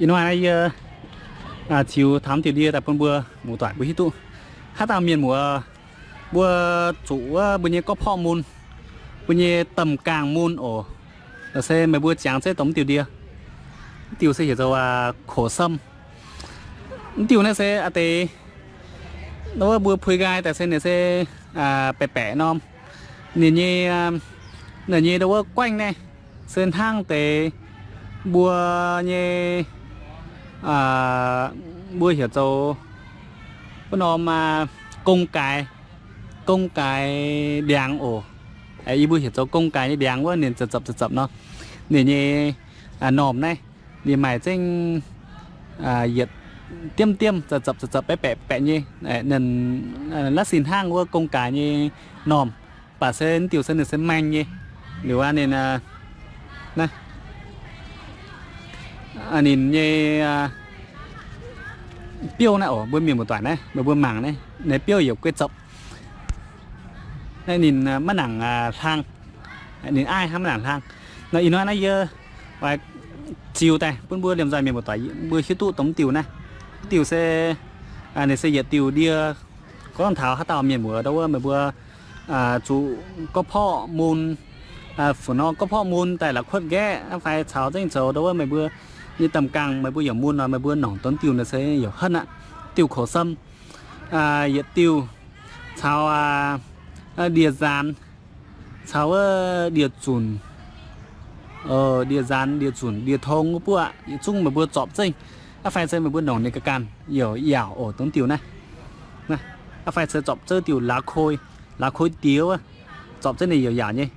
Ih hnoi naaiv yie ziux taux mv diuh ndie daaih bun mbuo muoz-doic mbuo hiuv duqv. Haaix dauh mienh muoz mbuo zuqc wuov mbuo nyei gorqv-porqv mun, mbuo nyei domh gaangh mun oc. Se meih mbuo ziangx zeiv dongh mv diuh ndie. Mv diuh se heuc zoux koh sem. Mv diuh naaiv se a'deix wuov mbuo puix nqaai daaih se ninh se baeqc baeqc norm. Ninh nyei, ninh nyei ndau wuov guaengv naaiv se hnangv deix mbuo nyei, mbuo heuc zoux wuov norm gong gaaix, gong gaaix ndiangx oc. Yie mbuo heuc zoux gong gaaix nyei ndiangx wuov, ninh za'zapc za'zapc nor. Ninh nyei normh naaiv ninh maaih zengv yietc diemv diemv, za'zapc za'zapc, baeqc baeqc baeqc nyei. Naaiv se hnangv wuov gong gaaix nyei normh, mv baac se mv diuh se ninh se maeng nyei. Liuz aqv ninh, ninh nyei biouv naaiv oc, mbuo mienh muoz-doic naaiv meih mbuo mangc naaiv, ninh biouv yaac guei zopc. Naaiv ninh maiv nangc hlang, ninh aiv hnangv maiv nangc hlang. Nor ih hnoi naaiv yie oix ziux daaih bun mbuo liemh nzoih mienh muoz-doic mbuo hiuv duqv dongh mv diuh naaiv. Mv diuh se, ninh se yietc diuh ndie. Gorngv taux haaix dauh mienh muoz ndau wuov meih mbuo zuqc gorqv-porqv mun, fu nor gorqv-porqv mun daaih la'kuotv nqaeqv fai caux zengv zoux ndau wuov meih mbuo nyei domh gaangh meih mbuo yaac mun nor, meih mbuo nongc dongh diuh naaiv se yaac henv aqv. Diuh koh sem, yietc diuh caux ndie-nzaanx, caux wuov ndie-zunc, ndie-nzaanx, ndie-zunc, ndie-tong wuov buoqv yietc zungv meih mbuo zorpc zengv. Aqv fai se meih mbuo nongc ninh ga'ganh yaac yaauc oc dongh diuh naaiv. Aqv fai se zorpc zengv diuh laaix koi, laaix koi diex wuov, zorpc zengv ninh yaac yaauc nyei.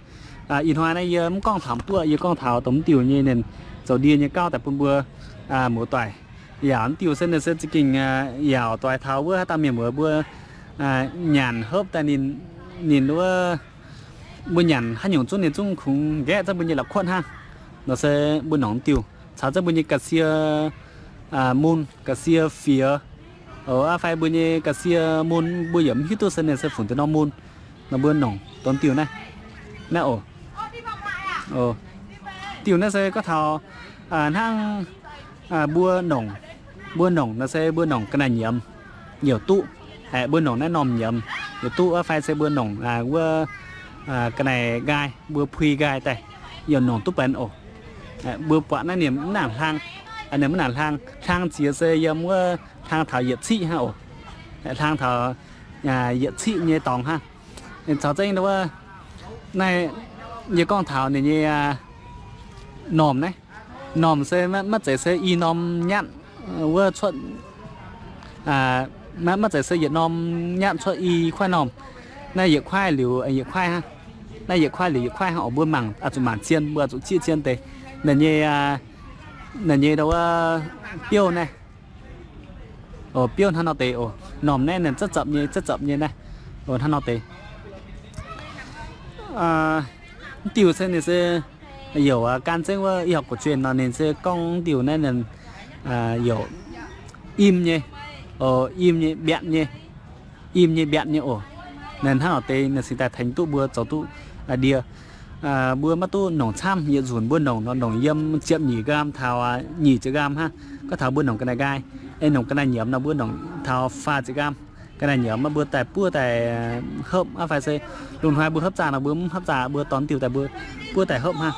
Ih hnoi naaiv yie mv gorngv taux buoqv, yie gorngv taux dongh mv diuh nyei ninh zoux ndie nyei gauv daaih bun mbuo muoz-doic. Yaauc mv diuh se ninh se za'gengh yaauc doix taux wuov haaix dauh mienh muoz mbuo nyanc hopv daaih ninh, ninh wuov mbuo nyanc haaix nyungc zungv ninh zungv kungx nqaeqv zengv mbuo nyei la'kuotv hnangv. Nor se mbuo nongc mv diuh caux zengv mbuo nyei ga'sie mun, ga'sie fiex, aqv fai mbuo nyei ga'sie mun mbuo yaac mv hiuv duqv se ninh se funx deix norm mun. Nor mbuo nongc dongh diuh naaiv, naaiv oc. Diuh naaiv se gorngv taux hnangv mbuo nongc, mbuo nongc nor se mbuo nongc ga'naaiv nyiemz yaac duqv. Aeqv, mbuo nongc naaiv normh nyiemz yaac duqv, fai se mbuo nongc wuov ga'naaiv nqaai, mbuo puix nqaai daaih yaac nongc duqv benx oc. Mbuo buatc naaiv ninh mv nangc hlang, ninh mv nangc hlang, hlang ziex se yiem wuov hlang taux yietc ciqv hnangv oc. Hlang taux yietc ciqv nyei dorngx hnangv. Caux zengv wuov, naaiv yie gorngv taux ninh nyei normh naaiv. Normh se maiv zeiz se i norm nyatv wuov cuotv, maiv zeiz se yietc norm nyatv cuotv i kuaaiv normh. Naaiv yietc kuaaiv liuz yietc kuaaiv hnangv. Naaiv yietc kuaaiv liuz yietc kuaaiv hnangv oc. Mbuo mangc, zuqc mangc zien, mbuo zuqc zieqv zien deix. Ninh nyei, ninh nyei ndau wuov biouv naaiv. Biouv hnangv nor deix oc. Normh naaiv ninh za'zapc nyei, za'zapc nyei naaiv. Hnangv nor deix. Mv diuh se ninh se youc gan zengv wuov y học cổ truyền nor ninh se gorngv mv diuh naaiv ninh youc im nyei, im nyei, mbiatc nyei, im nyei mbiatc nyei oc. Ninh hnangv nor deix ninh cingx daaih tengx duqv mbuo zoux duqv ndie. Mbuo maiv duqv nongc camv, yietc nzunc mbuo nongc nor nongc yiem ziepc nyeic nqaam taux nyic ziepc nqaam hnangv. Gorngv taux mbuo nongc ga'naaiv nqaai, nongc ga'naaiv nyiemz nor mbuo nongc taux faah ziepc nqaam. Ga'naaiv nyiemz maiv mbuo daaih buov daaih hopv aqv fai se lungh hnoi mbuo hopv zaah nor mbuo mv hopv zaah, mbuo dorh diuh daaih mbuo buov daaih hopv hnangv.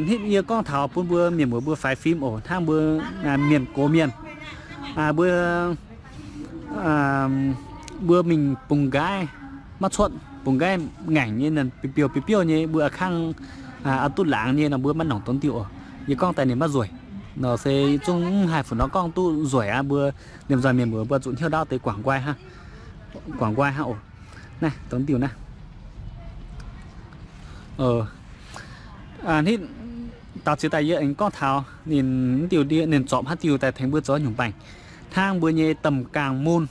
Hnitv yie gorngv taux bun mbuo mienh muoz mbuo faix fim oc, hnangv mbuo mienh gox mienh, mbuo mbuo mingh bungx nqaiv maiv cuotv, bungx nqaiv ngaengc nyei, biouv biouv biouv nyei, mbuo a'kangv duqv laangz nyei nor mbuo maiv nongc dongh diuh oc. Yie gorngv daaih ninh maiv nzueic. Nor se zungv mv haih fu nor gorngv duqv nzueic aqv. Mbuo liemh nzoih mienh muoz mbuo zuqc hnyouv ndaauv deix guangc nqoi hnangv, guangc nqoi hnangv oc. Naaiv dongh diuh naaiv. Hnitv daux ziex daaih yie aengx gorngv taux ninh mv diuh ndie ninh zorpc haaix diuh daaih tengx mbuo zoux haaix nyungc baengc. Hnangv mbuo nyei domh gaangh mun,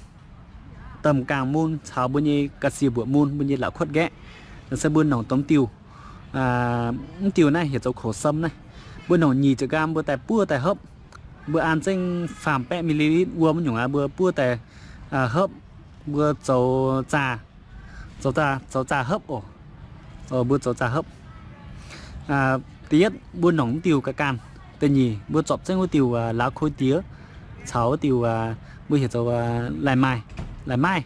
domh gaangh mun caux mbuo nyei ga'sie mbuoqc mun, mbuo nyei la'kuotv nqaeqv, se mbuo nongc dongh diuh. Mv diuh naaiv heuc zoux koc sem naaiv. Mbuo nongc nyic ziepc nqaam mbuo daaih buov daaih hopv. Mbuo an zengv faam baeqv mili litv wuom nyungc aqv, mbuo buov daaih hopv. Mbuo zoux zaah, zoux zaah hopv oc. Mbuo zoux zaah hopv. Da'yietv mbuo nongc mv diuh ga'ganh. Da'nyeic mbuo zorpc zengv wuov diuh laauv koi diex caux wuov diuh mbuo heuc zoux lai maaih, lai maaih.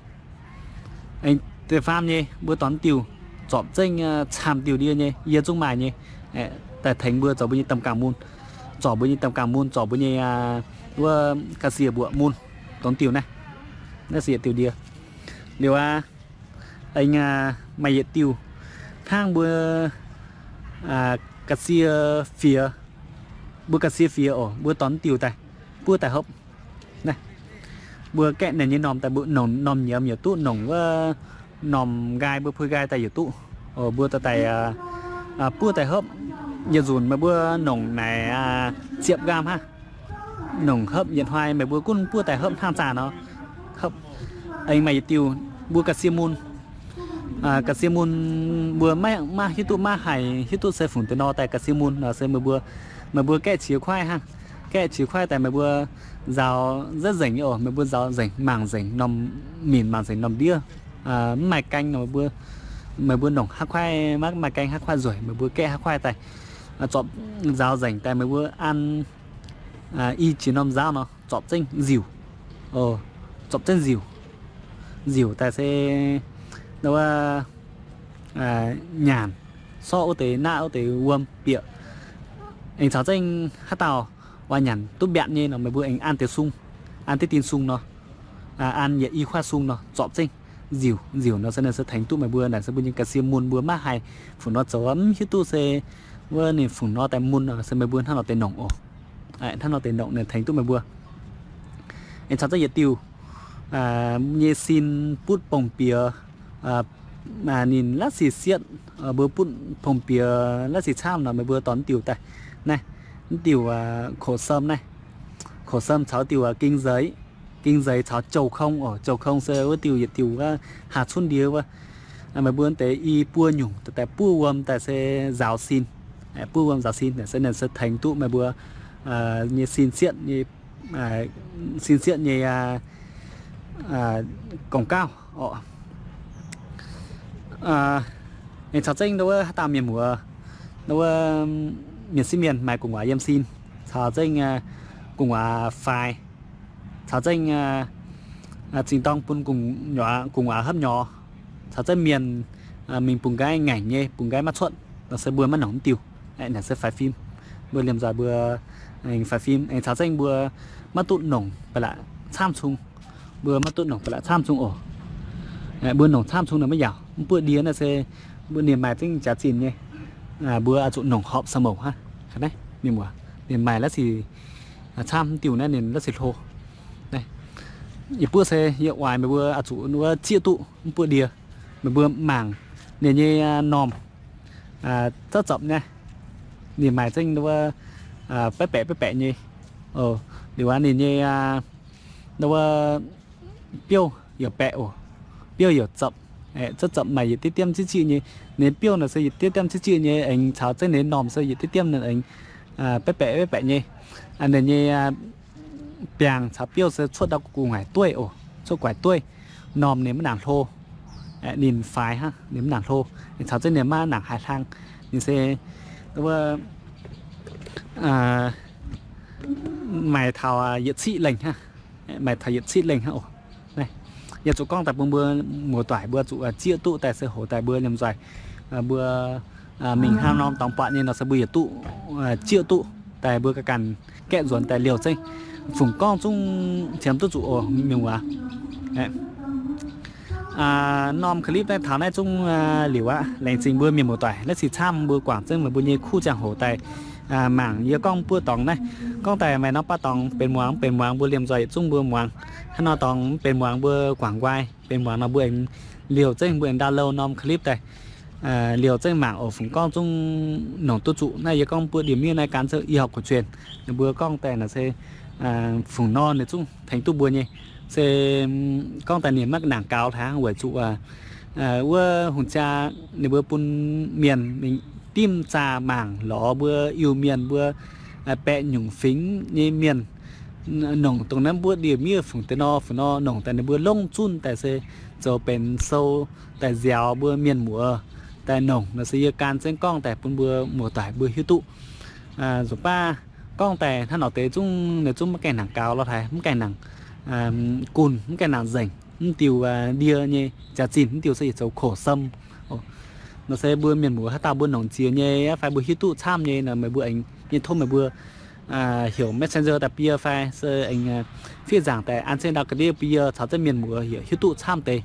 Aengx da'faam nyei mbuo dorh diuh zorpc zengv camv diuh ndie nyei, yie zungv maaih nyei, daaih tengx mbuo zoux mbuo nyei damh gangh mun, zorc mbuo nyei damh gangh mun, zorc mbuo nyei wuov ga'sie mbuoqc mun, dorh diuh naaiv. Naaiv se yietc diuh ndie. Liuz aqv, aengx maaih yietc diuh hnangv mbuo ga'sie fiex, mbuo ga'sie fiex oc, mbuo dorh diuh daaih buov daaih hopv. Naaiv, mbuo gaeqv naaic nyei normh daaih mbuo nongc normh nyiemz yaac duqv, nongc wuov normh nqaai mbuo puix nqaai daaih yaac duqv. Mbuo daaih daaih buov daaih hopv. Yietc nzunc meih mbuo nongc naaic ziepc nqaam hnangv, nongc hopv yietc hnoi meih mbuo gunv buov daaih hopv hnangv zaah nor. Aengx maaih yietc diuh mbuo ga'sie mun. Ga'sie mun mbuo maiv, maiv hiuv duqv, maiv haih hiuv duqv se fungc deix nor daaih ga'sie mun nor se meih mbuo, meih mbuo gaeqv qiex kuaaiv hnangv. Gaeqv qiex kuaaiv daaih meih mbuo nzaaux nzengc nyei oc, meih mbuo nzaaux nzengc, mangc nzengc norm minc, mangc nzengc norm ndiev, mv maaih gaeng nor, meih mbuo nongc haav kuaaiv, maiv maaih gaeng haav kuaaiv nzueic, meih mbuo gaeqv haav kuaaiv daaih, zorpc nzaaux nzengc daaih meih mbuo an i jiex norm nzaauv nor zorpc zengv nziuc. Zorpc zengv nziuc. Nziuc daaih se wuov nyaanh, sorqv wuov deix naqv, wuov deix wuom bieqc. Aengx caux zengv haaix dauh oix nyanc duqv mbiaatc nyei nor meih mbuo aengx an deix sung, an diqv dien sung nor, an yietc i kuaaiv sung nor zorpc zengv nziuc. Nziuc nor se naaiv se tengx duqv meih mbuo, naaiv se mbuo nyei ga'sie mun mbuo maiv haih fungc nor zoux, mv hiuv duqv se wuov ninh fungc nor daaih mun nor se meih mbuo hnangv nor deix nongc oc. Hnangv nor deix nongc naaiv tengx duqv meih mbuo. Aengx caux zengv yietc diuh nyei sin butv bong bieqc, ninh la'sic sietv, mbuo butv bong bieqc la'sic camv nor meih mbuo dorh diuh daaih. Naaiv, diuh koqc-sơm naaiv, koqc-sơm caux diuh ging nzeix, ging nzeix caux joux kong oc. Joux kong se wuov diuh yietc diuh wuov haah cunv ndie wuov. Meih mbuo deix i buo nyungc daaih buov wuom daaih se nzaaux sin. Buov wuom nzaaux sin se naaiv se tengx duqv meih mbuo nyei sin sietv nyei, sin sietv nyei gong-gauv oc. Aengx caux zengv wuov haaix dauh mienh muoz, wuov mienh sieqv mienh maaih gu'nguaaz yiem sin, caux zengv gu'nguaaz faix, caux zengv zingh dorng bun gu'nguaaz hopv nyorx, caux zengv mienh mingh bungx nqaiv ngaengc nyei, bungx nqaiv maiv cuotv nor se mbuo maiv nongc diuh. Naaiv se faix fim. Mbuo liemh nzoih mbuo faix fim aengx caux zengv mbuo maiv duqv nongc ba'laqc camv cung. Mbuo maiv duqv nongc ba'laqc camv cung oc. Mbuo nongc camv cung nor maiv yaauc. Mv buoqv ndie naaiv se mbuo ninh maaih zengv jaax zinh nyei. Mbuo oix zuqc nongc horpc samv mouc hnangv. Naaiv ninh muoc, ninh maaih la'sic camv diuh naaiv ninh la'sic hlo. Yie buoqv se yie oix meih mbuo oix zuqc wuov zieqv duqv mv buoqv ndie. Meih mbuo mangc ninh nyei normh zauv zopc naaiv, ninh maaih zengv wuov baeqv baeqc baeqv baeqc nyei. Liuz aqv ninh nyei wuov biouv yaac baeqc oc, biouv yaac zopc, zauv zopc maaih yietc diqv diemv zieqv zieqv nyei. Ninh biouv naaic se yietc diqv diemv zieqv zieqv nyei, aengx caux zengv ninh normh se yietc diqv diemv naaic aengx baeqv baeqc baeqv baeqc nyei. Ninh nyei biangh caux biouv se cuotv ndau gu'nguaaic dueiv oc, cuotv gu'nguaaic dueiv. Normh ninh maiv nangc hlo, ninh faix hnangv, ninh maiv nangc hlo. Ninh caux zengv ninh maiv nangc haaix hlang. Ninh se wuov maaih taux yietc ciqv lengh hnangv, maaih taux yietc ciqv lengh hnangv oc. Yie zuqc gorngv daaih bun mbuo muoz-doic mbuo zuqc zieqv duqv daaih se hoc daaih mbuo liemh nzoih mbuo mingh hnangv norm dorngx buatc nyei nor se mbuo yietc duqv zieqv duqv daaih mbuo ganh ganh gaeqv nzuonx daaih liouh zengv. Fungc gorngv zungv qiemx duqv zuqc oc mienh muoz. Norm clip naaiv taux naaiv zungv liuz aqv. Laengz zingh mbuo mienh muoz-doic la'sic camv mbuo guangc zengv meih mbuo nyei kuv ziangh hoc daaih mangc yie gorngv buov dorngx naaiv. Gorngv daaih maaih norm baav dorngx benx muangx mv benx muangx mbuo liemh nzoih yietc zungv mbuo muangx. Haaix norm dorngx benx muangx mbuo guangc nquai, benx muangx nor mbuo aengx liouh zengv mbuo aengx download norm clip daaih liouh zengv mangc oc. Fungc gorngv zungv nongc duqv zuqc naaiv yie gorngv buov ndie-miev naaiv gan zengv y học cổ truyền. Ninh mbuo gorngv daaih naaic se fungc nor ninh zungv tengx duqv mbuo nyei. Se gorngv daaih ninh maiv nangc gaux hlaax weic zuqc wuov hungh jaa ninh mbuo bun mienh mingh dimv zaah mangc lorz mbuo Iu-Mienh mbuo baeqc nyungc fingx nyei mienh nongc dongh naaiv mbuov ndie-miev fungc deix nor, fungc nor nongc daaih ninh mbuo longv zunh daaih se zoux benx sou daaih nziaaux mbuo mienh muoz daaih nongc nor se yie gan zengv gorngv daaih bun mbuo muoz-doic mbuo hiuv duqv. Nzunc baav Gorngv daaih hnangv nor deix zungv, ninh zungv maiv gaengh nangc gaux lorh haic, maiv gaengh nangc gunv, maiv gaengh nangc nzengc. Mv diuh ndie nyei jaax-zinh mv diuh se yietc zoux koqv-sem. Nor se mbuo mienh muoz haaix dauh mbuo nongc jiex nyei fai mbuo hiuv duqv camv nyei nor, meih mbuo aengx tov meih mbuo heuc Messenger daaih bie fai se aengx fiev nzaangc daaih an zengv ndau ga'ndiev bun yie caux zengv mienh muoz yaac hiuv duqv camv deix.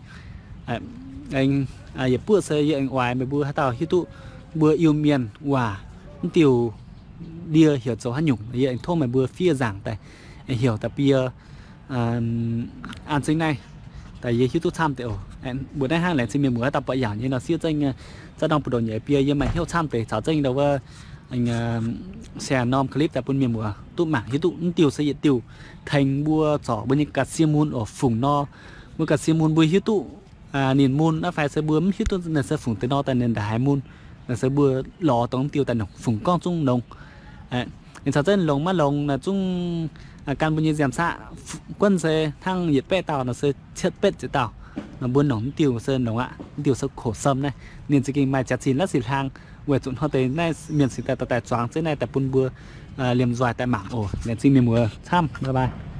Aengx yietc buoqv se yie aengx oix meih mbuo haaix dauh hiuv duqv mbuo Iu-Mienh waac mv diuh ndie heuc zoux haaix nyungc, yie aengx tov meih mbuo fiev nzaangc daaih heuc daaih bun yie an zengv naaiv, daaih yie hiuv duqv camv deix oc. Mbuo naaiv hnangv laengz zingh mienh muoz haaix dauh buatc yaauc nyei nor siev zengv za'gengh buoz-ndoqv nyei bun yie, yie maaih hnyouv camv deix caux zengv ndau wuov share norm clip daaih bun mienh muoz duqv mangc hiuv duqv mv diuh se yietc diuh tengx mbuo zorc mbuo nyei ga'sie mun oc. Fungc nor mbuo ga'sie mun mbuo hiuv duqv ninh mun naaiv fai se mbuo mv hiuv duqv naaiv se fungc deix nor daaih ninh ndaaih haaix mun, naaiv se mbuo lorz dongh mv diuh daaih nongc fungc gorngv zungv longx. Ninh caux zengv longx maiv longx naaiv zungv gan mbuo nyei nziemc saqv guonv se hnangv yietc baeqv dauh nor se cietv betv ziex dauh nor mbuo nongc mv diuh se longx aqv. Mv diuh se koqv-sem naaiv ninh za'gengh maaih jaax-zinh la'sic hlang, weic zuqc hnoi deix naaiv mienh singx daaih dorh daaih zuangx zeiv naaiv daaih bun mbuo liemh nzoih daaih mangc oc. Laengz zingh mienh muoz camv, bye bye.